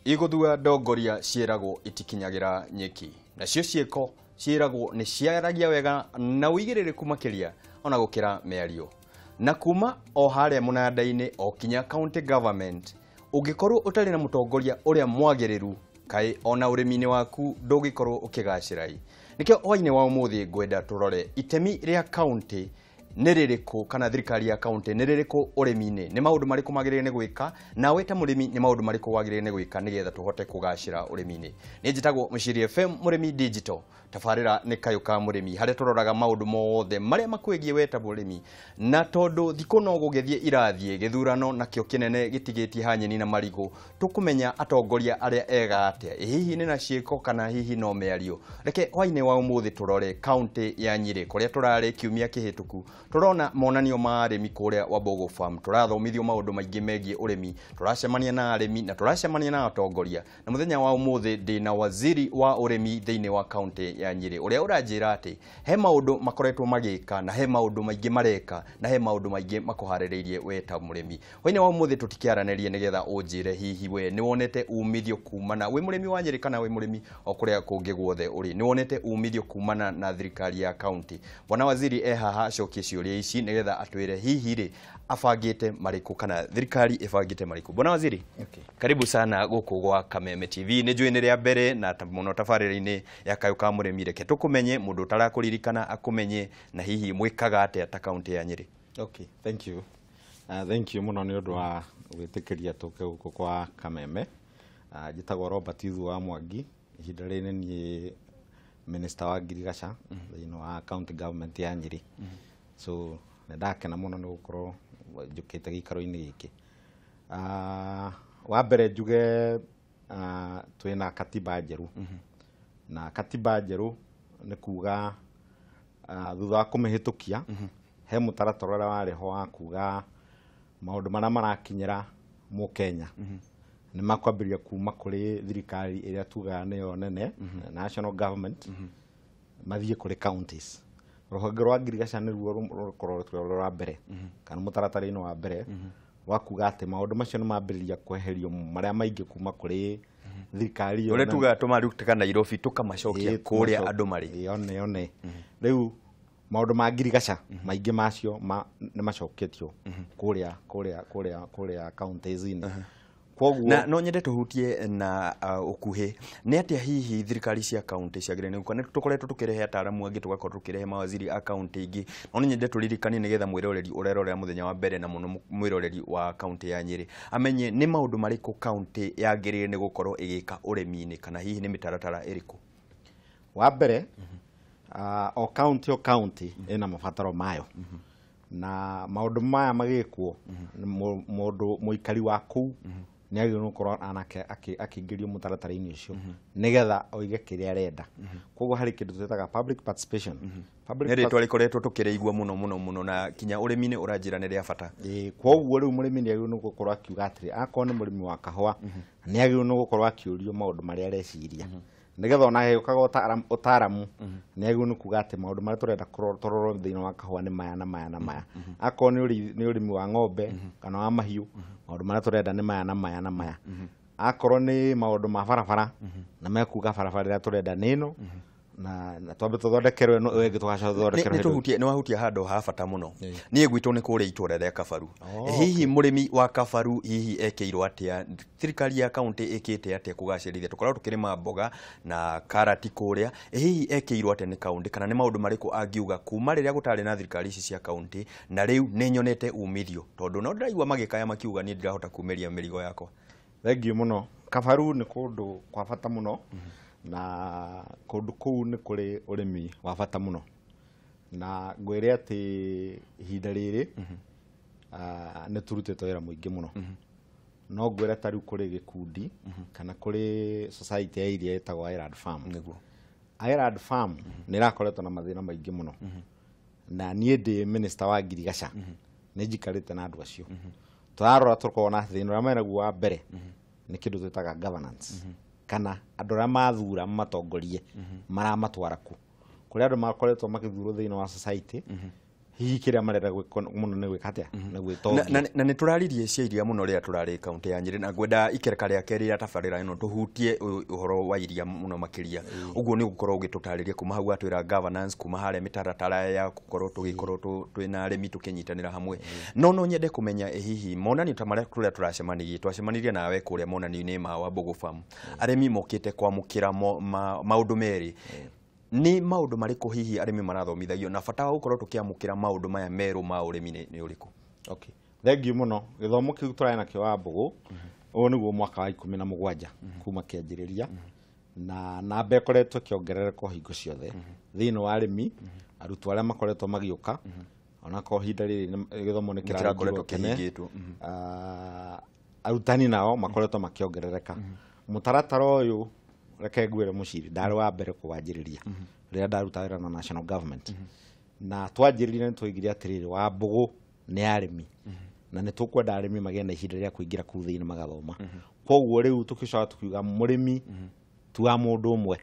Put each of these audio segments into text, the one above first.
Igũthua ndongoria ciĩragwo itikinyagĩra nyeki, nacio ciĩko ciĩragwo nĩ ciaragia wega na ũigĩrĩrĩku makĩria ona gũkĩra mĩario. Na kuma o harĩa mũnanda-inĩ o kinya county government, ũngĩkorwo ũtarĩ na mũtongoria ũrĩa mwagĩrĩru, kaĩ ona ũrĩmi-inĩ waku ndũngĩkorwo ũkĩgacĩra. Nĩkĩo hwaĩ-inĩ wa ũmũthĩ ngwenda tũrore itemi rĩa county nĩ rĩrĩkũ, kana thirikari ya county nĩ rĩrĩkũ ũrĩmi-inĩ, nĩ maũndũ marĩkũ magĩrĩire nĩ gwĩka, nawe ta mũrĩmi nĩ maũndũ marĩkũ wagĩrĩire nĩ gwĩka nĩgetha tũhote kũgacĩra ũrĩmi-inĩ. Niĩ njĩtagwo Mũciri FM Mũrĩmi Digital, tabarĩra nĩ Kayũ ka Mũrĩmi, harĩa tũroraga maũndũ mothe marĩa makwĩgiĩ we ta mũrĩmi. Na tondũ thikũ no gũgĩthiĩ irathiĩ, gĩthurano nakĩo kĩnene gĩtigĩtie hanyeni na marigũ, tũkũmenya atongoria arĩa ega atĩa, ĩ hihi nĩ na ciĩko kana hihi no mĩario. Reke hwaĩ-inĩ wa ũmũthĩ tũrore county ya Nyĩrĩ kũrĩa tũrarĩ kiumia kĩhĩtũku, tũrona monanio ma arĩmi kũrĩa Wambogo Farm, tũrathomithio maũndũ maingĩ megiĩ ũrĩmi, tũracemania na arĩmi na tũracemania na atongoria. Na mũthenya wa ũmũthĩ ndĩna waziri wa ũrĩmi thĩinĩ wa county ya Nyĩrĩ, ũrĩa ũranjĩra atĩ he maũndũ makoretwo magĩka na he maũndũ maingĩ mareka na he maũndũ maingĩ makũharĩrĩirie we ta mũrĩmi. Hwaĩ-inĩ wa ũmũthĩ tũtikĩaranĩrie nĩgetha ũnjĩre hihi we nĩ wonete umithio kumana wĩ mũrĩmi wa Nyĩrĩ kana wĩ mũrĩmi o kũrĩa kũngĩ guothe ũrĩ, nĩ wonete umithio kumana na thirikari ya county. Bwana waziri e haha acokie ciũria ici nĩgetha atwĩre hihi rĩ abangĩte marĩkũ kana thirikari ĩbangĩte marĩkũ. Bwana waziri, Okay. karibu sana gũkũ gwa Kameme TV. Nĩ njũĩ nĩ rĩa mbere na mũno tabarĩra-inĩ ya Kayũ ka Mũrĩmi. Reke tũkũmenye, mũndũ ũtarakũririkana akũmenye, na hihi mwĩkaga atĩa ta kaunti ya Nyĩrĩ. Okay, thank you. Thank you mũno nĩ ũndũ wa gwĩtĩkĩria tũke gũkũ kwa Kameme. Njĩtagwo Robert Ithu wa Mwangi. Ihinda rĩrĩ nĩ niĩ minister wa ngirigaca thĩinĩ wa county government ya Nyĩrĩ. So nĩ ndakena mũno nĩ gũkorwo njũkĩte gĩikaro-inĩ gĩkĩ. Wa mbere njuge twĩna katiba njerũ. Na katiba njerũ nĩ kuga thutha wa kũmĩhĩtũkia he mũtaratara ũrĩa warĩ ho wa kuga maũndũ marĩa marakinyĩra mũkenya nĩ makwambĩrĩria kuma kũrĩ thirikari ĩrĩa tugaga nĩyo nene, national government, mathiĩ kũrĩ counties. Rũhonge rwa ngirigaca nĩruo rũkorwo rũrĩ rwa mbere kana mũtaratara-inĩ wa mbere wa kuga atĩ maũndũ macio nĩ mambĩrĩria kweherio marĩa maingĩ kuma kũrĩ thirikari ĩyo ũrĩa nene. Tugaga tũmarutaga Nairobi tũkamacokia kũrĩa andũ marĩ. Ĩĩ, one one rĩu maũndũ ma ngirigaca maingĩ macio nĩ macoketio kũrĩa counties-inĩ, koguo Na no nyende tũhutie na ũkuhĩ nĩ atĩa hihi thirikari cia kaunti ciagĩrĩire nĩ gũka. Nĩ tũkoretwo tũkĩrehe ataaramu angĩ, tũgakorwo tũkĩrehe mawaziri a kaunti ingĩ, no nĩ nyende tũririkanie nĩgetha mwĩroreri ũrerorera mũthenya wa mbere na mũno mwĩroreri wa kaunti ya Nyĩrĩ amenye nĩ maũndũ marĩkũ kaunti yagĩrĩire nĩ gũkorwo ĩgĩka ũrĩmi-inĩ, kana hihi nĩ mĩtaratara ĩrĩkũ. Wa mbere, o county o county ĩna mabataro mayo, na maũndũ maya magĩkwo mũndũ mũikari wa kũu nĩ agĩrĩirwo gũkorwo anake akĩingĩrio mũtaratara-inĩ ũcio nĩgetha oige kĩrĩa arenda. Koguo harĩ kĩndũ twĩtaga public participation. Public Nĩ rĩtwa rĩkoretwo tũkĩrĩigua mũno mũno mũno, na kinya ũrĩmi-inĩ ũranjĩra nĩ rĩa bata. Ĩĩ, koguo rĩu mũrĩmi nĩ agĩrĩirwo nĩ gũkorwo akiuga atĩrĩ, akorwo nĩ mũrĩmi wa kahũa, nĩ agĩrĩirwo nĩ gũkorwo akĩũrio maũndũ marĩa areciria nĩgetha ona gĩũkaga ũtaaramu nĩ agĩrĩirwo nĩ kuga atĩ maũndũ marĩa tũrenda tũrorwo thĩinĩ wa kahũa nĩ maya na maya na maya. Akorwo nĩ ũrĩmi wa ng'ombe kana wa mahiũ, maũndũ marĩa tũrenda nĩ maya na maya na maya. Akorwo nĩ maũndũ ma barabara, na mekuga barabara ĩrĩa tũrenda nĩ ĩno, na twambe tũthondekerwo ĩno, ĩyo ĩngĩ tũgacoka tũthondekerwo Nĩ hĩndĩ ĩngĩ. tũhutie, nĩ wahutia handũ ha bata mũno. Niĩ gwitũ nĩ kũrĩa itũra rĩa Kabaru. Oh, Hihi mũrĩmi wa Kabaru hihi ekĩirwo atĩa, thirikari ya kaunti ĩkĩte atĩa kũgacĩrithia? Tũkoragwo tũkĩrĩma mboga na karati kũrĩa. Hihi ekĩirwo atĩa nĩ kaunti, kana nĩ maũndũ marĩkũ angiuga kuma rĩrĩa gũtarĩ na thirikari ici cia kaunti na rĩu nĩ nyonete umithio, tondũ no ndĩraigua magĩkaya makiuga niĩ ndirahota kumĩria mĩrigo yakwa. Thengiũ mũno. Kabaru nĩ kũndũ kwa bata mũno, na kũndũ kũu nĩ kũrĩ ũrĩmi wa bata mũno, na ngwĩre atĩ ihinda rĩrĩ nĩ tũrutĩte wĩra mũingĩ mũno. No ngwĩre ta rĩu kũrĩ gĩkundi kana kũrĩ society ya iria ĩtagwo Island Farm. Island Farm nĩ ĩrakoretwo na mathĩna maingĩ mũno, na niĩ ndĩ minister wa ngirigaca nĩ njikarĩte na andũ acio, tũrarora tũkona thĩna ũrĩa menaguo. Wa mbere nĩ kĩndũ twĩtaga governance, kana andũ arĩa mathura matongorie maramatwara kũ. Kũrĩ andũ makoretwo magĩthurwo thĩinĩ wa society. Hihi kĩrĩa marenda gwĩka mũno nĩ gwĩka atĩa? Nĩ gwĩtongia. Na nĩ tũraririe cia iria mũno rĩrĩa tũrarĩ kaunti ya Nyĩrĩ, na ngwenda ikereka rĩa kerĩ rĩa tabarĩra ĩno tũhutie ũhoro wa iria mũno makĩria. Ũguo nĩ ũgũkorwo ũgĩtũtarĩria kuma hau atwĩra governance, kuma harĩa mĩtaratara ya gũkorwo tũgĩkorwo twĩna arĩmi tũkĩnyitanĩra hamwe. No nyende kũmenya hihi monanio ta marĩa tũrĩa tũracemanirie, twacemanirie nawe kũrĩa monanio-inĩ ma Wambugu Farm, arĩmi mokĩte kwamũkĩra maũndũ merĩ. Nĩ maũndũ marĩkũ hihi arĩmi marathomithagio na bata wa gũkorwo tũkĩamũkĩra maũndũ maya merũ ma ũrĩmi nĩ ũrĩkũ? Okay. Thank you mũno. Gĩthomo kĩu tũrarĩ nakĩo Wambugu, ũyũ nĩguo mwaka wa 17 kuma kĩanjĩrĩria, na namba ĩkoretwo ĩkĩongerereka hingo ciothe thĩinĩ wa arĩmi, arutwo arĩa makoretwo magĩũka, onakorwo ihinda rĩrĩ gĩthomo nĩ kĩrakoretwo kĩhingĩtwo. Arutani nao makoretwo makĩongerereka. Mũtaratara ũyũ reke ngwĩre mũciri, ndarĩ wa mbere kũwanjĩrĩria rĩrĩa ndaruta wĩra na national government. Na twanjĩrĩria nĩ twoigire atĩrĩrĩ, Wambugu nĩ arĩmi na nĩ tũkwenda arĩmi magĩe na ihinda rĩa kũingĩra kũu thĩinĩ magathoma. Koguo rĩu tũkĩcoka tukiuga mũrĩmi ti wa mũndũ ũmwe,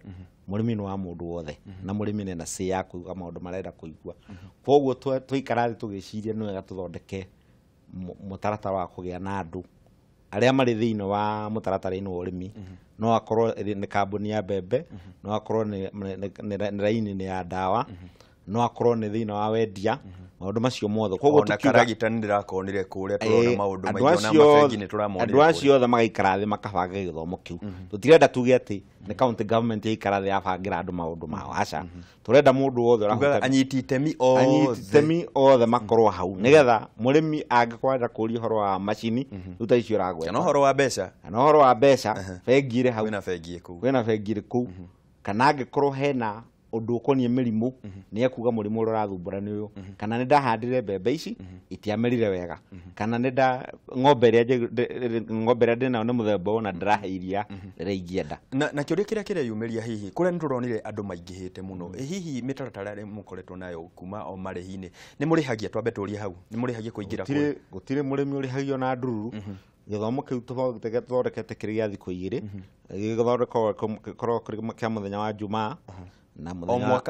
mũrĩmi nĩ wa mũndũ wothe, na mũrĩmi nĩ na say ya kũigua maũndũ marenda kũigua. Koguo twaikara thĩ tũgĩciria nĩ wega tũthondeke mũtaratara wa kũgĩa na andũ arĩa marĩ thĩinĩ wa mũtaratara-inĩ wa ũrĩmi. No akorwo nĩ kambuni ya mbembe, no akorwo nĩ raini ya ndawa, no akorwo nĩ thĩinĩ wa wendia, maũndũ macio mothe. Koguo ona karagita nĩ ndĩrakonire kũrĩa tũrona maũndũ maingĩ, ona mabengi nĩ tũramonire. Andũ acio othe magaikara thĩ makabanga gĩthomo kĩu. Tũtirenda tuge atĩ nĩ county government yaikara thĩ yabangĩra andũ maũndũ mao, aca. Tũrenda mũndũ wothe ũrahota anyiti itemi othe makorwo hau, nĩgetha mũrĩmi angĩkorwo arenda kũũria ũhoro wa macini rĩu ta icio ũragweta, kana ũhoro wa mbeca, kana ũhoro wa mbeca, bengi ĩrĩ hau, kwĩna bengi kũu, kwĩna bengi ĩrĩ kũu, kana angĩkorwo hena ũndũ ũkoniĩ mĩrimũ, nĩ ekuga mũrimũ ũrĩa ũrathumbũra nĩ ũyũ, kana nĩ ndahandire mbembe ici itiamerire wega, kana nĩ nda ng'ombe ĩrĩa ndĩnayo nĩ mũthemba ũyũ na ndĩrahe iria rĩrĩa ingĩenda. Na kĩũria kĩrĩa kĩreyumĩria hihi kũrĩa nĩ tũronire andũ maingĩhĩte mũno, hihi mĩtaratara ĩrĩa mũkoretwo nayo kuma o marĩhi-inĩ nĩ mũrĩhagia? Twambe tũrie hau, nĩ mũrĩhagia kũingĩra kũrĩa? Gũtirĩ mũrĩmi ũrĩhagio na ndururu. Gĩthomo kĩu tũthondekete kĩrĩ gĩa thikũ igĩrĩ, gĩgĩthondekwo gĩkoragwo kĩrĩ kĩa mũthenya wa Jumaa na mũthenya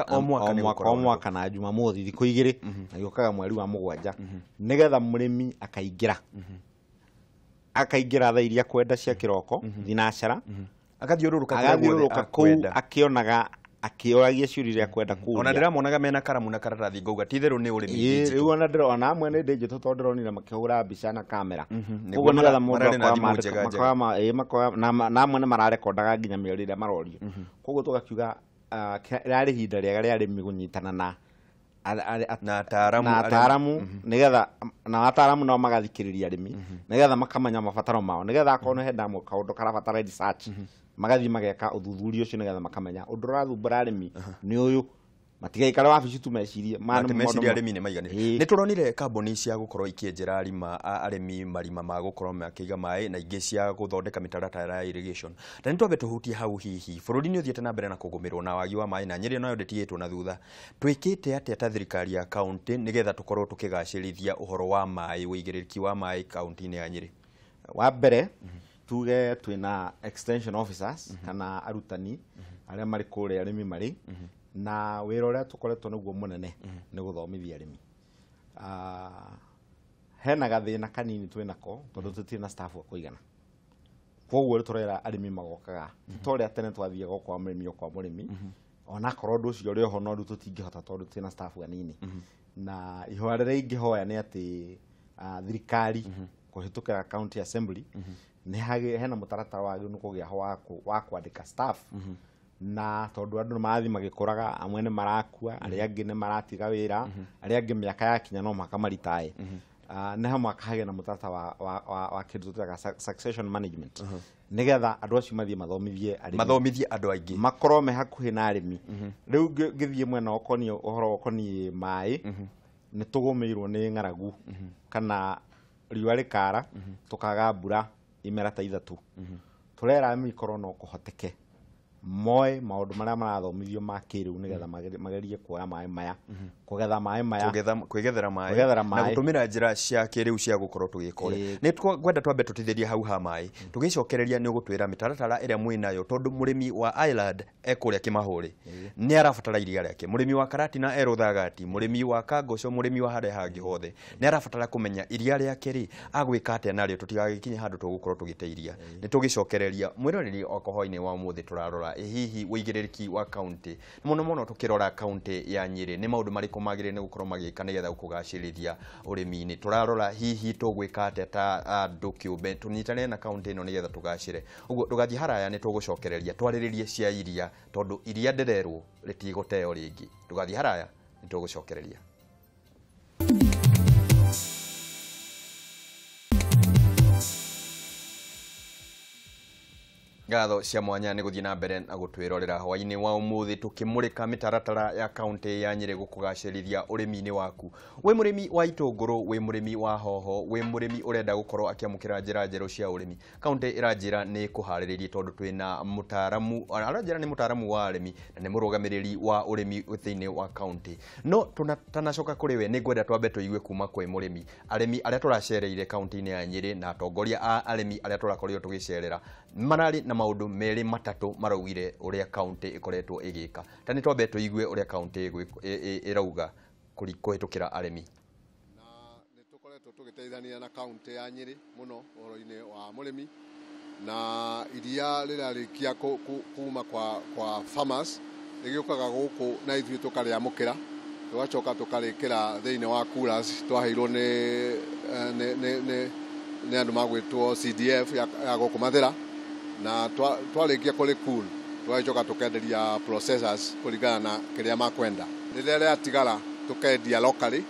o mwaka na Jumamothi thikũ igĩrĩ, na gĩũkaga mweri wa 7, nĩgetha mũrĩmi akaingĩra thaa iria kwenda cia kĩroko thinacara, agathiũrũrũka kũu akĩonaga akĩoragia ciũria iria kwenda kũũria. Ona ndĩramonaga mena karamu na karatathi ngauga ti itherũ nĩ ũrĩmi. Rĩu ona ndĩrona amwe nĩ ndĩnjĩtwo tondũ ndĩronire makĩhũra mbica na kamera. Koguo nĩgetha mũndũ makoya na amwe nĩ mararekondaga nginya mĩario ĩrĩa marorio. Koguo tũgakiuga rĩarĩ ihinda rĩega rĩa arĩmi kũnyitana na ataaramu, nĩgetha na ataaramu nao magathikĩrĩria arĩmi, nĩgetha makamenya mabataro mao, nĩgetha akorwo nĩ hena kaũndũ karabatara research, magathiĩ mageka ũthuthuria ũcio, nĩgetha makamenya ũndũ ũrathumbũra arĩmi nĩ ũyũ, matigaikare wabici tu mecirie meciria arĩmi nĩ maiganĩre. Nĩ tũronire kambuni cia gũkorwo ikĩenjera arĩmi marima ma gũkorwo makĩiga maĩ, na ingĩ cia gũthondeka mĩtaratara ya irrigation. Na nĩ twambe tũhutie hau, hihi bũrũri nĩ ũthiĩte na mbere na kũgũmĩrwo na wagi wa maĩ, na Nyĩrĩ nayo ndĩtigĩtwo na thutha. Twĩkĩte atĩa ta thirikari ya kaunti nĩgetha tũkorwo tũkĩgacĩrithia ũhoro wa maĩ, ũigĩrĩrĩki wa maĩ kaunti-inĩ ya Nyĩrĩ? Wa mbere tuge twĩna extension officers kana arutani arĩa marĩ kũrĩa arĩmi marĩ, na wĩra ũrĩa tũkoretwo naguo mũnene nĩ gũthomithia arĩmi. Hena gathĩna kanini twĩnako tondũ tũtirĩ na staff wa kũigana. Koguo tũrera arĩmi magokaga ti ta ũrĩa tene twathiaga kwa mũrĩmi o kwa mũrĩmi, onakorwo ũndũ ũcio ũrĩ oho, no rĩu tũtingĩhota tondũ twĩna staff anini. Na ihoya rĩrĩa ingĩhoya nĩ atĩ thirikari kũhĩtũkĩra county assembly nĩ hena mũtaratara wagĩrĩirwo nĩ kũgĩa ho wa kwandĩka staff, na tondũ andũ nĩ marathiĩ magĩkũraga, amwe nĩ marakua, arĩa angĩ nĩ maratiga wĩra, arĩa angĩ mĩaka yakinya no mũhaka maritae. Nĩ hamwe hagĩe na mũtaratara wa kĩndũ tũĩtaga succession management, nĩgetha andũ acio mathiĩ mathomithie arĩmi, mathomithie andũ aingĩ, makorwo me hakuhĩ na arĩmi. Rĩu ngĩthiĩ mwena ũkoniĩ ũhoro ũkoniĩ maĩ, nĩ tũgũmĩirwo nĩ ng'aragu kana riũa rĩkara, tũkaga mbura imera ta 3. Tũrera arĩmi korwo no kũhoteke Moe maũndũ marĩa marathomithio ma kĩrĩu nĩgetha magerie kuoya maĩ maya, kũgetha maĩ maya, kwĩgethera maĩ na gũtũmĩra njĩra cia kĩrĩu cia gũkorwo tũgĩka ũrĩa. Nĩ ngwenda twambe tũtithĩrie hau ha maĩ, tũgĩcokereria nĩ ũgũtwĩra mĩtaratara ĩrĩa mwĩnayo, tondũ mũrĩmi wa Island e kũrĩa Kĩmahũrĩ nĩ arabatara iria rĩake, mũrĩmi wa Karatina e Rũthagati, mũrĩmi wa Kangoco, mũrĩmi wa harĩa hangĩ hothe nĩ arabatara kũmenya iria rĩake rĩ agwĩka atĩa narĩo, tũtigagĩkinye handũ tũgũkorwo tũgĩte iria. Nĩ tũgĩcokereria mwĩroreri wakwa hwaĩ-inĩ wa ũmũthĩ tũrarora hihi ũigĩrĩrĩki wa kaunti, mũno mũno tũkĩrora kaunti ya Nyĩrĩ, nĩ maũndũ marĩkũ magĩrĩire nĩ gũkorwo magĩka nĩgetha kũgacĩrithia ũrĩmi-inĩ. Tũrarora hihi tũgwĩka atĩa ta andũ kĩũmbe tũnyitanĩre na kaunti ĩno nĩgetha tũgacĩre. Ũguo ndũgathiĩ haraya, nĩ tũgũcokereria twarĩrĩrie cia iria, tondũ iria ndĩrerwo rĩtigũteo rĩngĩ. Ndũgathiĩ haraya, nĩ tũgũcokereria. Ngatho cia mwanya nĩ gũthiĩ na mbere na gũtwĩrorera hwaĩ-inĩ wa ũmũthĩ tũkĩmũrĩka mĩtaratara ya kaunti ya Nyĩrĩ gũkũgacĩrithia ũrĩmi-inĩ waku. Wĩ mũrĩmi wa itũngũrũ, wĩ mũrĩmi wa hoho, wĩ mũrĩmi ũrenda gũkorwo akĩamũkĩra njĩra njerũ cia ũrĩmi, kaunti ĩranjĩra nĩ kũharĩrĩirie tondũ twĩna mũtaaramu, aranjĩra nĩ mũtaaramu wa arĩmi na nĩ mũrũgamĩrĩri wa ũrĩmi thĩinĩ wa kaunti. No tũtanacoka kũrĩ we, nĩ ngwenda twambe tũigue kuma kwĩ mũrĩmi, arĩmi arĩa tũracereire kaunti-inĩ ya Nyĩrĩ na atongoria a arĩmi arĩa tũrakorirwo tũgĩcerera mararĩ na maũndũ merĩ matatũ maraugire ũrĩa kaunti ĩkoretwo ĩgĩka. Ta nĩ twambe tũigue ũrĩa kaunti ĩrauga kũhĩtũkĩra arĩmi. Na nĩ tũkoretwo tũgĩteithania na kaunti ya Nyĩrĩ mũno ũhoro-inĩ wa mũrĩmi, na iria rĩrarĩkia kuma kwa farmers rĩgĩũkaga gũkũ na ithuĩ tũkarĩamũkĩra, tũgacoka tũkarĩkĩra thĩinĩ wa coolers twaheirwo nĩ andũ magwĩtwo CDF ya gũkũ Mathĩra, na twarĩkia kũrĩ cool tũgacoka tũkenderia processors kũringana na kĩrĩa makwenda. Rĩrĩa rĩatigara tũkendia locally,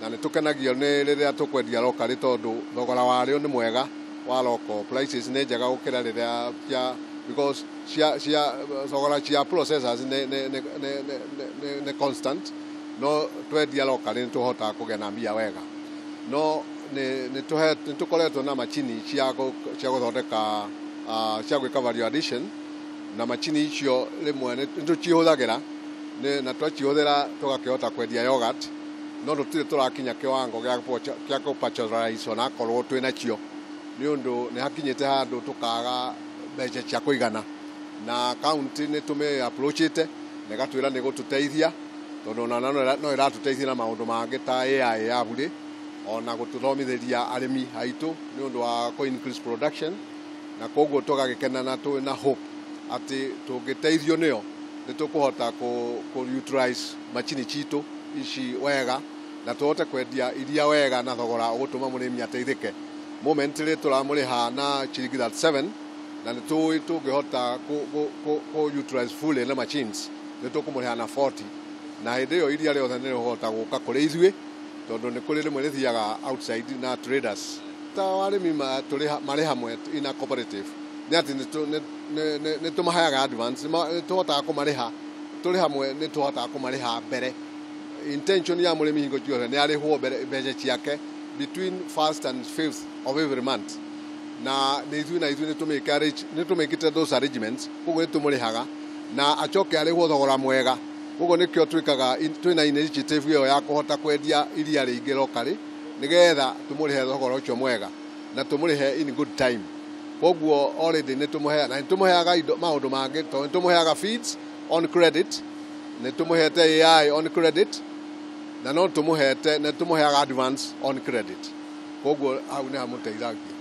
na nĩ tũkenagio nĩ rĩrĩa tũkwendia locally tondũ thogora warĩo nĩ mwega wa local prices nĩ njega gũkĩra rĩrĩa cia, because cia thogora cia processors nĩ constant, no twendia locally nĩ tũhotaga kũgĩa na mbia wega. No nĩ tũkoretwo na macini cia gũthondeka cia gwĩka value addition, na macini icio rĩmwe nĩ tũcihũthagĩra na twacihũthĩra tũgakĩhota kwendia yogurt, no tũtirĩ tũrakinya kĩwango gĩa kũ-pasteurize onakorwo twĩ nacio, nĩ ũndũ nĩ hakinyĩte handũ tũkaga mbeca cia kũigana, na kaunti nĩ tũmĩ approachĩte na ĩgatwĩra nĩ gũtũteithia, tondũ ona no ĩratũteithia na maũndũ mangĩ ta AI ya burĩ, ona gũtũthomithĩria arĩmi aitũ nĩ ũndũ wa kũ increase production, na koguo tũgagĩkena na twĩ na hope atĩ tũngĩteithio nĩyo nĩ tũkũhota kũ utilize macini citũ ici wega, na tũhote kwendia iria wega na thogora ũgũtũma mũrĩmi ateithĩke. Momently tũramũrĩha na ciringi 37, na nĩ tũĩ tũngĩhota kũ utilize fully na machines nĩ tũkũmũrĩha na 40, na hĩndĩ ĩyo iria rĩothe nĩ rĩhota gũka kũrĩ ithuĩ, tondũ nĩ kũrĩ rĩmwe rĩthiaga outside na traders. Ta arĩmi marĩ hamwe in a cooperative nĩ atĩ nĩ tũmaheaga advance, nĩ tũhotaga kũmarĩha tũrĩ hamwe, nĩ tũhotaga kũmarĩha mbere. Intention ya mũrĩmi hingo ciothe nĩ arĩhwo mbeca ciake between 1st and 5th of every month, na nĩ ithuĩ na ithuĩ nĩ tũmĩkĩte those arrangements, koguo nĩ tũmũrĩhaga na acoke arĩhwo thogora mwega. Koguo nĩkĩo twĩkaga twĩna initiative ĩyo ya kũhota kwendia iria rĩingĩ locally nĩgetha tũmũrĩhe thogora ũcio mwega na tũmũrĩhe in good time. Koguo already nĩ tũmũheaga, na nĩ tũmũheaga indo maũndũ mangĩ, tondũ nĩ tũmũheaga feeds on credit, nĩ tũmũhete AI on credit, na no tũmũhete, nĩ tũmũheaga advance on credit. Koguo hau nĩ hamũteithagia.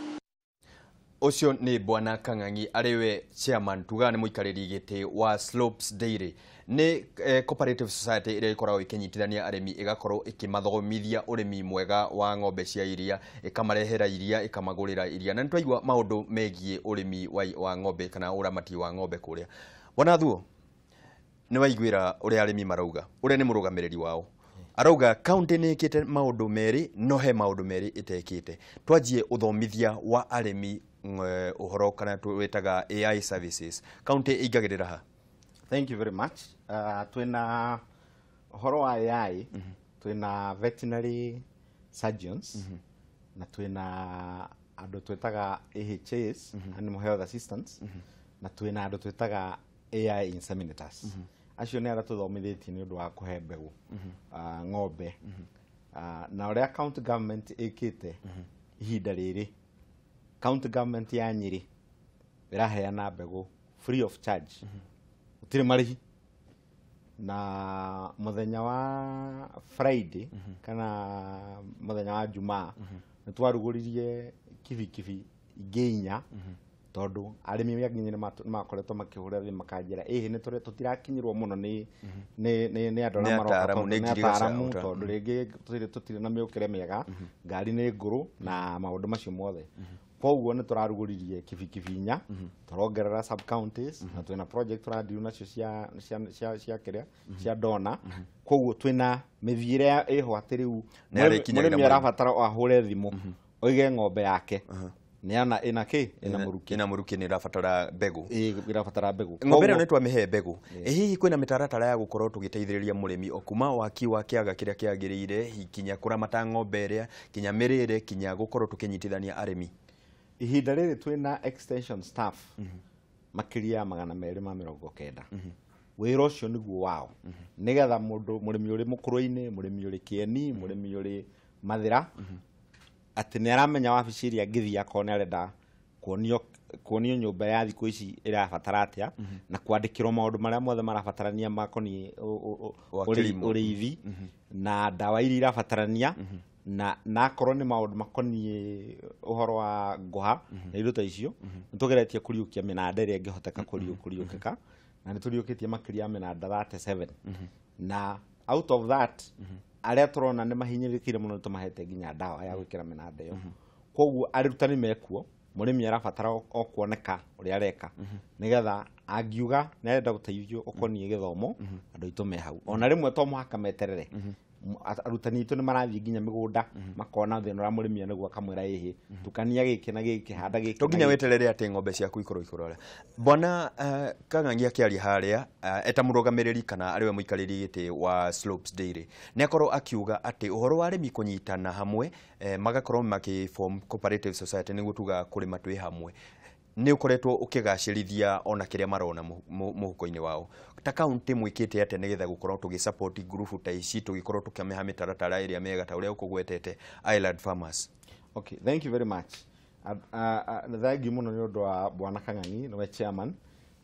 Ũcio nĩ Bwana Kang'ang'i arĩ we chairman, tugaga nĩ mũikarĩri gĩtĩ wa Slopes Dairy. Nĩ cooperative society ĩrĩa ĩkoragwo ĩkĩnyitithania arĩmi, ĩgakorwo ĩkĩmathomithia ũrĩmi mwega wa ng'ombe cia iria, ĩkamarehera iria, ĩkamagũrĩra iria. Na nĩ twaigua maũndũ megiĩ ũrĩmi wa ng'ombe kana ũramati wa ng'ombe kũrĩa. Bwana Thuo, nĩ waiguĩra ũrĩa arĩmi marauga, ũrĩa nĩ mũrũgamĩrĩri wao. Arauga kaunti nĩ ĩkĩte maũndũ merĩ, no he maũndũ merĩ ĩtekĩte. Twanjie ũthomithia wa arĩmi ũhoro kana twĩtaga AI services. Kaunti ĩingagĩrĩra ha? Thank you very much. Twĩna ũhoro wa AI, twĩna veterinary surgeons, na twĩna andũ twĩtaga AHAs, animal health assistants, na twĩna andũ twĩtaga AI inseminators. Acio nĩ arĩa tũthomithĩtie nĩ ũndũ wa kũhe mbegũ ng'ombe. Na ũrĩa county government ĩkĩte ihinda rĩrĩ, county government ya Nyĩrĩ ĩraheana mbegũ free of charge, gũtirĩ marĩhi. Na mũthenya wa Friday kana mũthenya wa Jumaa nĩ twarugũririe kibikibi ingĩ 4, tondũ arĩmi angĩ nĩ makoretwo makĩhũra thimũ makanjĩra ĩhĩ nĩ tũtirakinyĩrwo mũno nĩ andũ arĩa maroka, nĩ ataaramu, tondũ rĩngĩ tũtirĩ na mĩũkĩre mĩega, ngari nĩ ngũrũ na maũndũ macio mothe. Koguo nĩ tũrarugũririe kibikibi 4, tũrongerera sub counties, na twĩna project tũrandiru nacio cia kĩrĩa cia dona. Koguo twĩna mĩthiĩre ĩho atĩ rĩu mũrĩmi arabatara o ahũre thimũ oige ng'ombe yake nĩana ĩna kĩ ĩna mũrukĩ, ĩna mũrukĩ nĩ ĩrabatara mbegũ, ĩrabatara mbegũ. Ng'ombe ĩno nĩ twamĩhe mbegũ. Hihi kwĩna mĩtaratara ya gũkorwo tũgĩteithĩrĩria mũrĩmi o kuma waki wa kĩaga kĩrĩa kĩagĩrĩire, kinya kũramata ng'ombe ĩrĩa, kinya mĩrĩre, kinya gũkorwo tũkĩnyitithania arĩmi? Ihinda rĩrĩ twĩna extension staff makĩria ya 290. Wĩra ũcio nĩguo wao, nĩgetha mũndũ mũrĩmi ũrĩ mũkũrũ-inĩ, mũrĩmi ũrĩ Kĩeni, mũrĩmi ũrĩ Mathĩra, atĩ nĩ aramenya wabici ĩrĩa angĩthiĩ akorwo nĩ arenda kuonio nyũmba ya thikũ ici ĩrabatara atĩa, na kwandĩkĩrwo maũndũ marĩa mothe marabatarania makoniĩ ũrĩithi na ndawa iria irabatarania, na akorwo nĩ maũndũ makoniĩ ũhoro wa ngũha na indo ta icio, nĩ tũgeretie kũriũkia mĩnanda ĩrĩa ĩngĩhoteka kũriũkĩka, na nĩ tũriũkĩtie makĩria ya mĩnanda 37. Na out of that, arĩa tũrona nĩ mahinyĩrĩrĩkire mũno nĩ tũmahete nginya ndawa ya gwĩkĩra mĩnanda ĩyo. Koguo arutani mekuo, mũrĩmi arabatara o kuoneka ũrĩa areka, nĩgetha angiuga nĩ arenda gũteithio ũkoniĩ gĩthomo, andũ aitũ me hau. Ona rĩmwe to mũhaka meterere, arutani aitũ nĩ marathiĩ nginya mĩgũnda makona thĩna ũrĩa mũrĩmi nĩguo akamwĩra ĩhĩ tukania gĩkĩ na gĩkĩ, handa gĩkĩ. To nginya weterere atĩ ng'ombe ciaku ikorwo ikĩrwara. Bwana Kang'ang'i akĩaria harĩa eta mũrũgamĩrĩri kana arĩwe mũikarĩri gĩtĩ wa Slopes Dairy, nĩ akorwo akiuga atĩ ũhoro wa arĩmi kũnyitana hamwe, magakorwo makĩ form cooperative society, nĩguo tugaga kũrĩma twĩ hamwe, nĩ ũkoretwo ũkĩgacĩrithia ona kĩrĩa marona mũhuko-inĩ wao. Ta kaunti mwĩkĩte atĩa nĩgetha gũkorwo tũgĩ support ngurubu ta ici, tũgĩkorwo tũkĩmĩha mĩtaratara ĩrĩa mĩega ta ũrĩa ũkũgwetete Island Farmers? Okay, thank you very much. Thank you mũno nĩ ũndũ wa Bwana Kang'ang'i nĩwe chairman,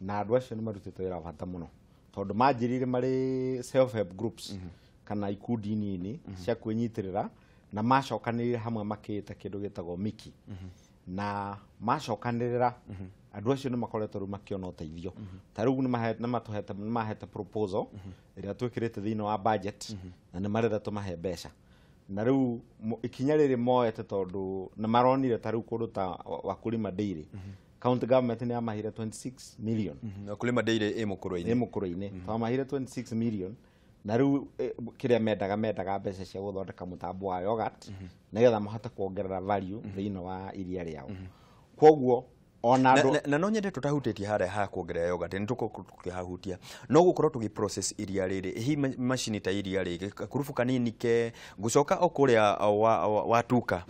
na andũ acio nĩ marutĩte wĩra wa bata mũno, tondũ manjĩrĩire marĩ self help groups kana ikundi nini cia kwĩnyitĩrĩra, na macokanĩrĩire hamwe makĩĩta kĩndũ gĩtagwo miki. Na macokanĩrĩra andũ acio nĩ makoretwo rĩu makĩona ũteithio. Ta rĩu nĩ mahete proposal ĩrĩa twĩkĩrĩte thĩinĩ wa budget, na nĩ marenda tũmahe mbeca. Na rĩu ikinya rĩrĩ moete, tondũ nĩ maronire ta rĩu kũndũ ta Wakulima Dairy, county government nĩ yamahire 26 million. Wakulima Dairy ĩ mũkũrũ-inĩ, ĩ mũkũrũ-inĩ twamahire 26 million. Na rĩu kĩrĩa mendaga mbeca cia gũthondeka mũtambo wa yogurt, nĩgetha mahote kuongerera value thĩinĩ wa iria rĩao. Koguo ona andũ na no nyende tũtahutĩtie harĩa ha kuongerera yogurt, nĩ tũgũkorwo tũkĩhahutia, no gũkorwo tũgĩ process iria rĩrĩ, hihi macini ta iria rĩrĩ gakurubu kanini ke ngũcoka o kũrĩa watuka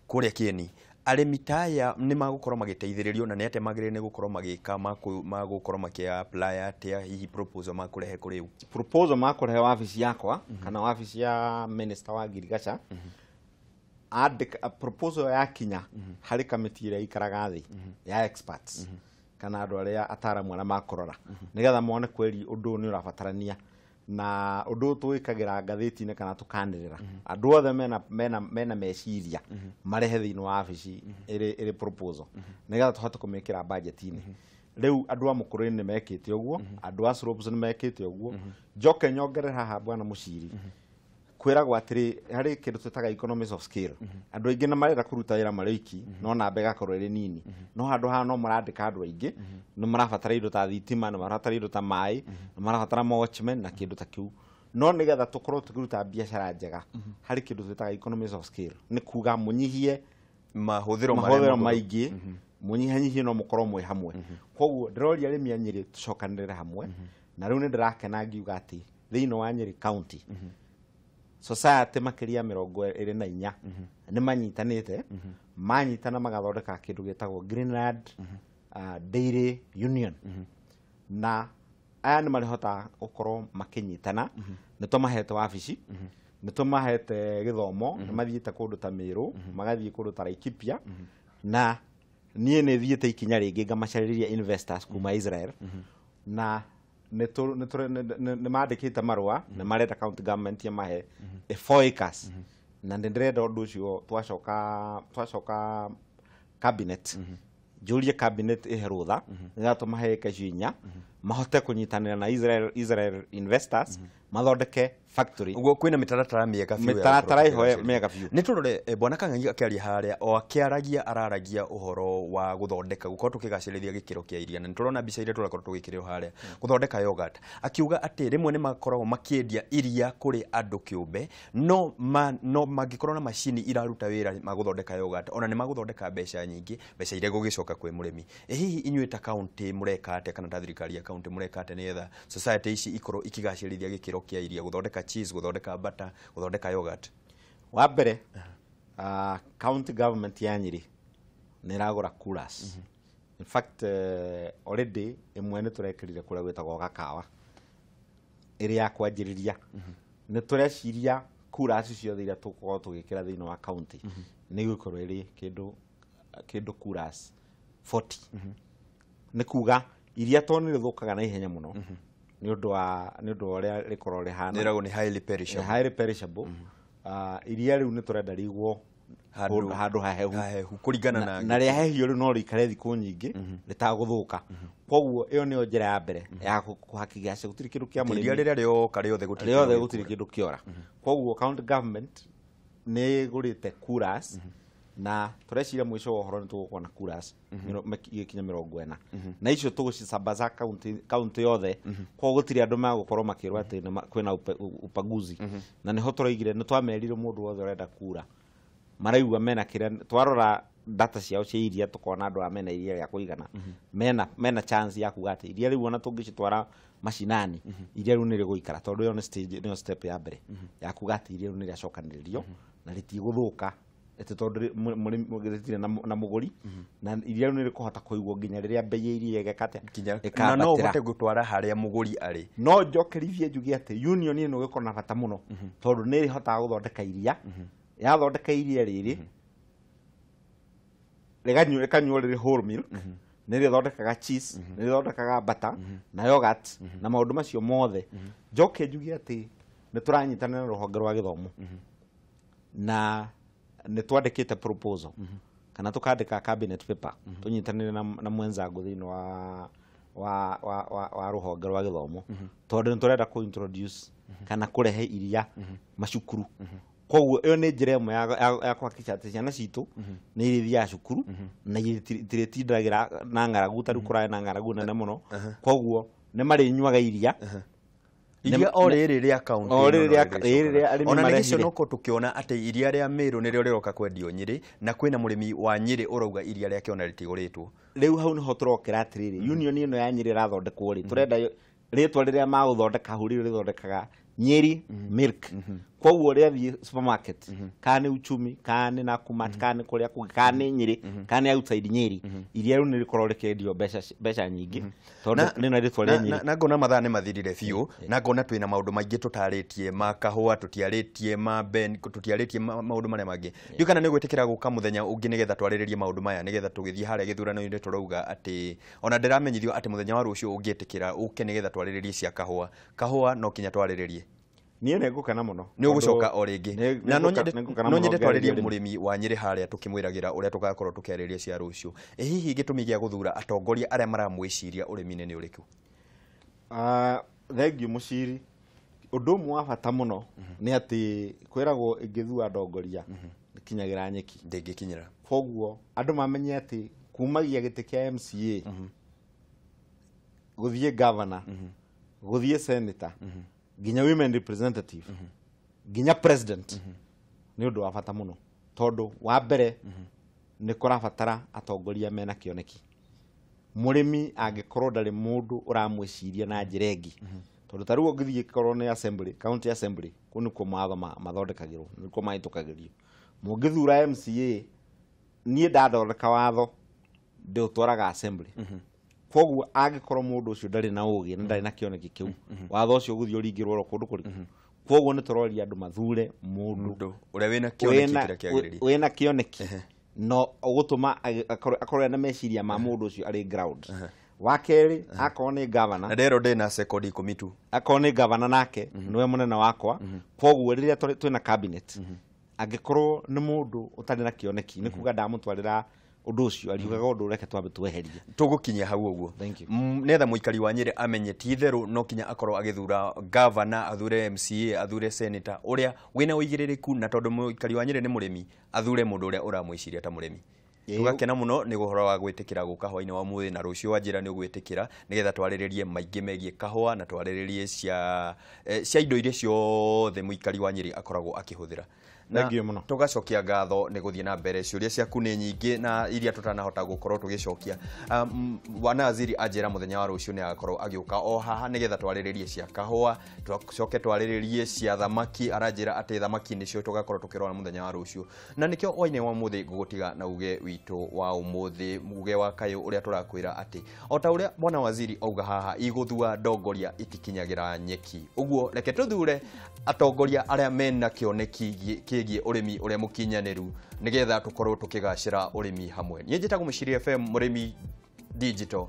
kũrĩa Kĩeni, arĩmi ta aya nĩ magũkorwo magĩteithĩrĩrio na nĩ atĩa magĩrĩire nĩ gũkorwo magĩka magũkorwo makĩ apply atĩa hihi proposal makũrehe kũrĩ u? Proposal makũrehe wabici yakwa kana wabici ya minister wa ngirigaca, andĩka proposal yakinya harĩ kamĩtĩ ĩrĩa ikaraga thĩ ya experts kana andũ arĩa ataaramu arĩa makũrora, nĩgetha mone kweri ũndũ ũyũ nĩ ũrabatarania, na ũndũ ũyũ tũwĩkagĩra ngathĩti-inĩ kana tũkanĩrĩra andũ othe mena meciria marehe thĩinĩ wa wabici ĩrĩ proposal, nĩgetha tũhote kũmĩkĩra budget-inĩ. Rĩu andũ a mũkũrũ-inĩ nĩ mekĩte ũguo, andũ a Slopes nĩ mekĩte ũguo. Njoke nyongerere haha Bwana Mũciri, kwĩragwo atĩrĩ harĩ kĩndũ twĩtaga economies of scale. Andũ aingĩ nĩ marenda kũruta wĩra marĩ oiki, no namba ĩgakorwo ĩrĩ nini, no handũ haha no marandĩka andũ aingĩ, nĩ marabatara indo ta thitima, nĩ marabatara indo ta maĩ, nĩ marabatara watchmen na kĩndũ ta kĩu. No nĩgetha tũkorwo tũkĩruta biacara njega, harĩ kĩndũ twĩtaga economies of scale, nĩ kuga mũnyihie mahũthĩro maingĩ, mũnyihanyihie no mũkorwo mwĩ hamwe. Koguo ndĩroria arĩmi a Nyĩrĩ tũcokanĩrĩre hamwe, na rĩu nĩ ndĩrakena ngiuga atĩ thĩinĩ wa Nyĩrĩ county society makĩria 24 nĩ manyitanĩte, manyitana magathondeka kĩndũ gĩtagwo Greenland Dairy Union. Na Aya nĩ marĩhotaga gũkorwo makĩnyitana. Nĩ tũmahete wabici, nĩ tũmahete gĩthomo, nĩ mathiĩte kũndũ ta Meru, magathiĩ kũndũ ta Laikipia, na niĩ nĩ thiĩte ikinya rĩngĩ ngamacarĩria investors kuma Israel, na nĩ mandĩkĩte marũa, nĩ marenda county government yamahe 4 acres, na nĩ ndĩrenda ũndũ ũcio twacoka cabinet, njũrie cabinet ĩhe rũtha nĩgetha tũmahe ĩka icio 4 mahote kũnyitanĩra na Israel investors mathondeke factory. Ũguo kwĩna mĩtaratara mĩega biũ, mĩtaratara ĩho mĩega biũ. Nĩ tũrore bwana Kang'ang'i akĩaria harĩa, o akĩaragia araragia ũhoro wa gũthondeka, gũkorwo tũkĩgacĩrithia gĩkĩro kĩa iria, na nĩ tũrona mbica iria tũrakorwo tũgĩkĩrĩrwo harĩa, gũthondeka yogurt. Akiuga atĩ rĩmwe nĩ makoragwo makĩendia iria kũrĩ andũ kĩũmbe, no mangĩkorwo na macini iraruta wĩra ma gũthondeka yogurt, ona nĩ magũthondeka mbeca nyingĩ, mbeca iria gũgĩcoka kwĩ mũrĩmi. Hihi inyuĩ ta county mũreka atĩa, kana ta thirikari ya county mũreka atĩa nĩgetha society ici ikorwo ikĩgacĩrithia gĩkĩro kĩa iria, gũthondeka cheese, gũthondeka butter, gũthondeka yogurt? Wa mbere, county government ya Nyeri nĩ ĩragũra coolers. In fact, already ĩmwe nĩ tũrekĩrire kũrĩa gwĩtagwo Gakawa ĩrĩa ya kwanjĩrĩria. Nĩ tũreciria coolers ciothe iria tũgũkorwo tũgĩkĩra thĩinĩ wa county nĩ igũkorwo ĩrĩ kĩndũ coolers 40. Nĩ kuga iria tondũ nĩ rĩthũkaga na ihenya mũno nĩ ũndũ wa ũrĩa rĩkorwo rĩhana, nĩragwo nĩ highly perishable. Highly perishable. Iria rĩu nĩ tũrenda rĩigwo handũ hahehu kũringana na rĩahehio rĩu no rĩikare thikũ nyingĩ rĩtagũthũka. Koguo ĩyo nĩyo njĩra ya mbere ya kũhakikisha gũtirĩ kĩndũ kĩa mũrĩmi, iria rĩrĩa rĩoka rĩothe gũtirĩ kĩndũ kĩora. Koguo county government nĩ ĩgũrĩte coolers, na tũreciria mũico wa ũhoro nĩ tũgũkorwo na coolers igĩkinya 40, na icio tũgũcicambaza county yothe. Koguo gũtirĩ andũ magũkorwo makĩrwo atĩ kwĩna upaguzi. Na nĩho tũraigire, nĩ twamerire mũndũ wothe ũrenda kura maraigua mena kĩrĩa, twarora data ciao cia iria tũkona andũ aya mena iria rĩa kũigana, mena chance ya kuga atĩ iria rĩu ona tũngĩcitwara macinani iria rĩu nĩ rĩgũikara, tondũ ĩyo nĩ stage, nĩyo step ya mbere ya kuga atĩ iria rĩu nĩ rĩacokanĩrĩrio na rĩtigũthũka atĩ tondũ rĩtirĩ na mũgũri, na iria rĩu nĩ rĩkũhota kũigwo nginya rĩrĩa bei ya iria ĩgeka atĩa, na no ũhote gũtwara harĩa mũgũri arĩ. No njokerithie njuge atĩ union ĩno ĩgĩkorwo na bata mũno, tondũ nĩ ĩrĩhotaga gũthondeka iria. Yathondeka iria rĩrĩ rĩkanyuo rĩrĩ whole milk, nĩ rĩthondekaga cheese, nĩ rĩthondekaga butter na yogurt na maũndũ macio mothe. Njoke njuge atĩ nĩ tũranyitanĩra na rũhonge rwa gĩthomo, na nĩ twandĩkĩte proposal kana tũkandĩka cabinet paper tũnyitanĩre na mwenzangu thĩinĩ wa rũhonge rwa gĩthomo, tondũ nĩ tũrenda kũ introduce kana kũrehe iria macukuru. Koguo ĩyo nĩ njĩra ĩmwe ya kũhakikisha atĩ ciana citũ nĩ irĩthiaga cukuru na itirĩtindagĩra na ng'aragu, ta rĩu kũrarĩ na ng'aragu nene mũno. Koguo nĩ marĩnyuaga iria iria o rĩrĩ rĩa county, o rĩrĩ rĩa arĩmi ona nĩ gĩconoko tũkĩona atĩ iria rĩa Meru nĩrĩo rĩroka kwendio Nyĩrĩ, na kwĩna mũrĩmi wa Nyĩrĩ ũrauga iria rĩake ona rĩtigũrĩtwo. Rĩu hau nĩho tũrokera atĩrĩrĩ, union ĩno ya Nyĩrĩ ĩrathondekwo rĩ, tũrenda rĩtwa rĩrĩa magũthondeka hau rĩu rĩthondekaga Nyeri milk. Koguo rĩathiĩ supermarket, kana nĩ Uchumi, kana nĩ Nakumatt, kana nĩ kũrĩa kũngĩ, kana nĩ Nyĩrĩ, kana nĩ outside Nyeri, iria rĩu nĩ rĩkorwo rĩkĩendio mbeca nyingĩ, tondũ rĩna rĩtwa rĩa Nyeri. Na ngona mathaa nĩ mathirire biũ, na ngona twĩna maũndũ maingĩ tũtarĩtie ma kahũa, tũtiarĩtie ma Ben, tũtiarĩtie maũndũ marĩa mangĩ. Ndiũĩ kana nĩ ũgwĩtĩkĩra gũka mũthenya ũngĩ nĩgetha twarĩrĩrie maũndũ maya, nĩgetha tũgĩthiĩ harĩa gĩthurano-inĩ tũrauga atĩ ona ndĩramenyithio atĩ mũthenya wa rũciũ ũngĩtĩkĩra ũke nĩgetha twarĩrĩrie cia kahũa. Kahũa no kinya twarĩrĩrie. Niĩ nĩ ngũkena mũno. Nĩ ũgũcoka o rĩngĩ. Na no nyende twarĩrie mũrĩmi wa Nyĩrĩ harĩa tũkĩmwĩragĩra ũrĩa tũgakorwo tũkĩarĩrĩria cia rũciũ. Ĩ hihi gĩtũmi gĩa gũthura atongoria arĩa maramwĩciria ũrĩmi-inĩ nĩ ũrĩkũ? Thengiũ Mũciri. Ũndũ ũmwe wa bata mũno nĩ atĩ kwĩragwo ĩngĩthua ndongoria ĩkinyagĩra nyeki. Ndĩngĩkinyĩra. Koguo andũ mamenye atĩ kumagia gĩtĩ kĩa MCA gũthiĩ governor, gũthiĩ senator, nginya women representative, nginya president, nĩ ũndũ wa bata mũno, tondũ wa mbere nĩ kũrabatara atongoria mena kĩoneki. Mũrĩmi angĩkorwo ndarĩ mũndũ ũramwĩciria na njĩra ĩngĩ, tondũ ta rĩu ũngĩthiĩ korwo nĩ assembly, county assembly, kũu nĩkuo mawatho mathondekagĩrwo, nĩkuo mahĩtũkagĩrio. Mũngĩthura MCA, niĩ ndathondeka watho ndĩũtwaraga assembly. Koguo angĩkorwo mũndũ ũcio ndarĩ na ũgĩ na ndarĩ na kĩoneki kĩu, watho ũcio ũgũthiĩ ũringĩrwo oro kũndũ kũrĩkũ. Koguo nĩ tũroria andũ mathure mũndũ ũrĩa wĩna kĩoneki kĩrĩa kĩagĩrĩire, wĩna kĩoneki no ũgũtũma akorwo ena meciria ma mũndũ ũcio arĩ ground. Wa kerĩ, akorwo nĩ governor, na ndero ndĩna sekondi 10 tu, akorwo nĩ governor nake nĩwe mũnene wakwa. Koguo rĩrĩa twĩna cabinet, angĩkorwo nĩ mũndũ ũtarĩ na kĩoneki, nĩ kuga ndamũtwarĩra ũndũ ũcio ariugaga ũndũ reke twambe tweherie. Tũgũkinyia hau ũguo nĩgetha mũikari wa Nyĩrĩ amenye ti itherũ no kinya akorwo agĩthura governor, athure MCA, athure senator ũrĩa wĩna ũigĩrĩrĩku, na tondũ mũikari wa Nyĩrĩ nĩ mũrĩmi, athure mũndũ ũrĩa ũramwĩciria ta mũrĩmi. Tũgakena mũno nĩ ũhoro wa gwĩtĩkĩra gũka hwaĩ-inĩ wa ũmũthĩ, na rũciũ wanjĩra nĩ ũgwĩtĩkĩra nĩgetha twarĩrĩrie maingĩ megiĩ kahũa na twarĩrĩrie cia indo iria ciothe mũikari wa Nyĩrĩ akoragwo akĩhũthĩra. Na tũgacokia ngatho nĩ gũthiĩ na mbere. Ciũria ciaku nĩ nyingĩ na iria tũtanahota gũkorwo tũgĩcokia. Bwana Waziri anjĩra mũthenya wa rũciũ nĩ agakorwo agĩũka o haha nĩgetha twarĩrĩrie cia kahũa, tũcoke twarĩrĩrie cia thamaki. Aranjĩra atĩ thamaki nĩcio tũgakorwo tũkĩrora mũthenya wa rũciũ, na nĩkĩo hwaĩ-inĩ wa ũmũthĩ ngũgũtiga na uge witũ wa ũmũthĩ, uge wa kayũ ũrĩa tũrakwĩra atĩ o ta ũrĩa Bwana Waziri auga haha, igũthua ndongoria itikinyagĩra nyeki. Ũguo reke tũthure atongoria arĩa mena kĩoneki kĩgiĩ ũrĩmi ũrĩa mũkinyanĩru nĩgetha tũkorwo tũkĩgacĩra ũrĩmi hamwe. Niĩ njĩtagwo Mũciri FM, Mũrĩmi Digital.